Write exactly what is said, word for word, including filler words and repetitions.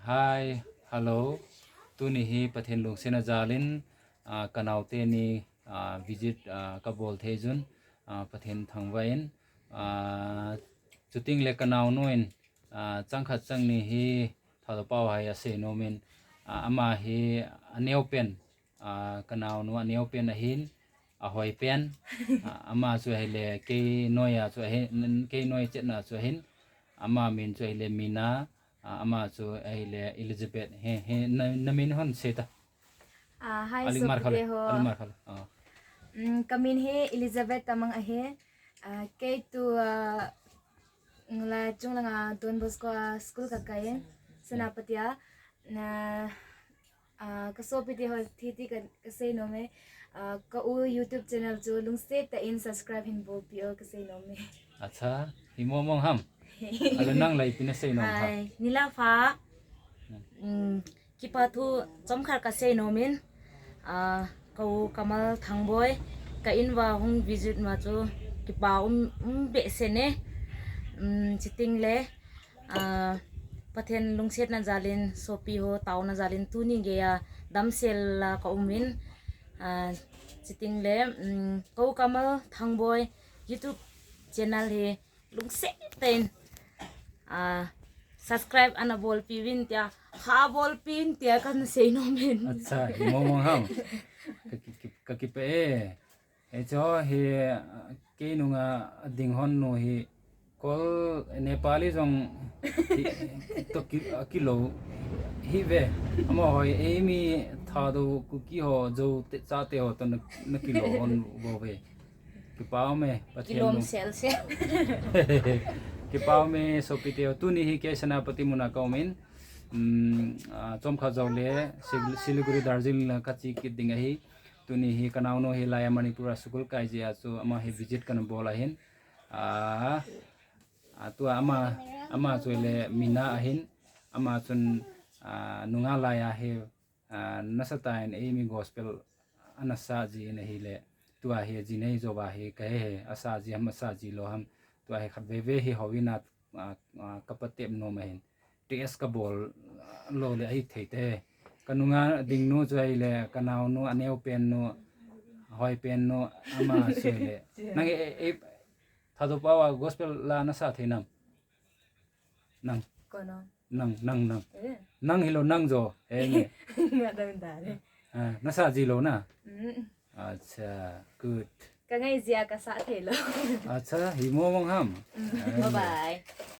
Hi, hello. Tuni hi Pathen lungsetna jalin, ah, kanaote ni, ah, visit, ah, kabol thei jun, ah, Pathen thangvah in, ah, chuting le kanaonu in, ah, changkhat changni hi Thadou pao hai asei nomin, ah, ama hi aneopen, ah, kanaonu aneopen ahin, ahoipen, ah, ama chu ahile kei noi a chu ahin, kei noi chetna chu ahin, ama min chu ahile Mina, ah, ama chu ahile Elizabeth. He, he, na, na min hon sei ta. Ah, hi, Aling mar khale, sopite ho. Aling mar khale. Ah. Mm, kamin hi Elizabeth Tamang ahi. Ah, kei tu, ah, la chung langa Don Bosco a school kakai. Senapati a. Na, ah, kasopite ho thiti ka, kasei nome. Ah, ka u YouTube channel chu lungset tah in subscribe hin bolpeh o kasei nome. Acha, hi mo mong ham. Alo nang lai pina sei nom ha. Hi, Nila Fa. Mm, kipa thu chomkhat kasei nomin. Ah, ka u Kamal Thangboi, ka in uva hung visit ma chu kipa um, um behseh e. Um, chuting le, ah, Pathen lungsetna jalin, sopi ho taona jalin tuni geiya damsel a ka umin. Ah, chuting le, um, ka u Kamal Thangboi YouTube channel hi lungset tah in, ah, subscribe ana bolpeh uvin tia, ha bolpeh in tia kana sei nomin. Acha, hi mo mong ham. Ka ki, ki, ka kipe e. Hiche hi, ah, kei nunga ding hon nu hi, Kol Nepali jong hi, to ki, ah, kilou hi ve. Amaho hi, eimi Thadou Kuki ho, Zo te, chate ho to na, na kilou hon bou ve. Kipa ume, Pathen lung. Kilom sel sel. Kipa ume, sopite ho. Tuni hi kei Senapati muna ka umin. Um, ah, chomkhat jou le, Sil-, Siliguri, Darjeeling la kache kit ding ahi. Tuni hi kanaonu hi laiya Manipur a school kai jeh a chu ama hi visit kana bol ahin. Ah, ah, tua ama, ama chu le Mina ahin. Ama chun, ah, nunga laiya hi, ah, nasatah in eimi gospel ana sah jin ahile. Tua hi jinei jouva hi kahe he, asah ji ham, asah ji lou ham. Tua hi khatvei vei hi houin a, ah, ah, kapatep nom ahin. Test kabol, ah, lou le ahithei te. Kanunga ding nu chu ahile, kanaonu, aneopen nu, ahoipen nu, ama chu le. Nang e, e, e, Thadou pao a gospel la nasa thei nam? Nang. Kono? Nang, nang, nang. Eh. Nang hilou nang jo. Eh, nge. Nga dam da re. Ah, nasa ji lou na? Mm. Acha, good. Ka ngai jia kasa thei lou. Acha, hi mo mong ham. Mm. Eh, bye bye.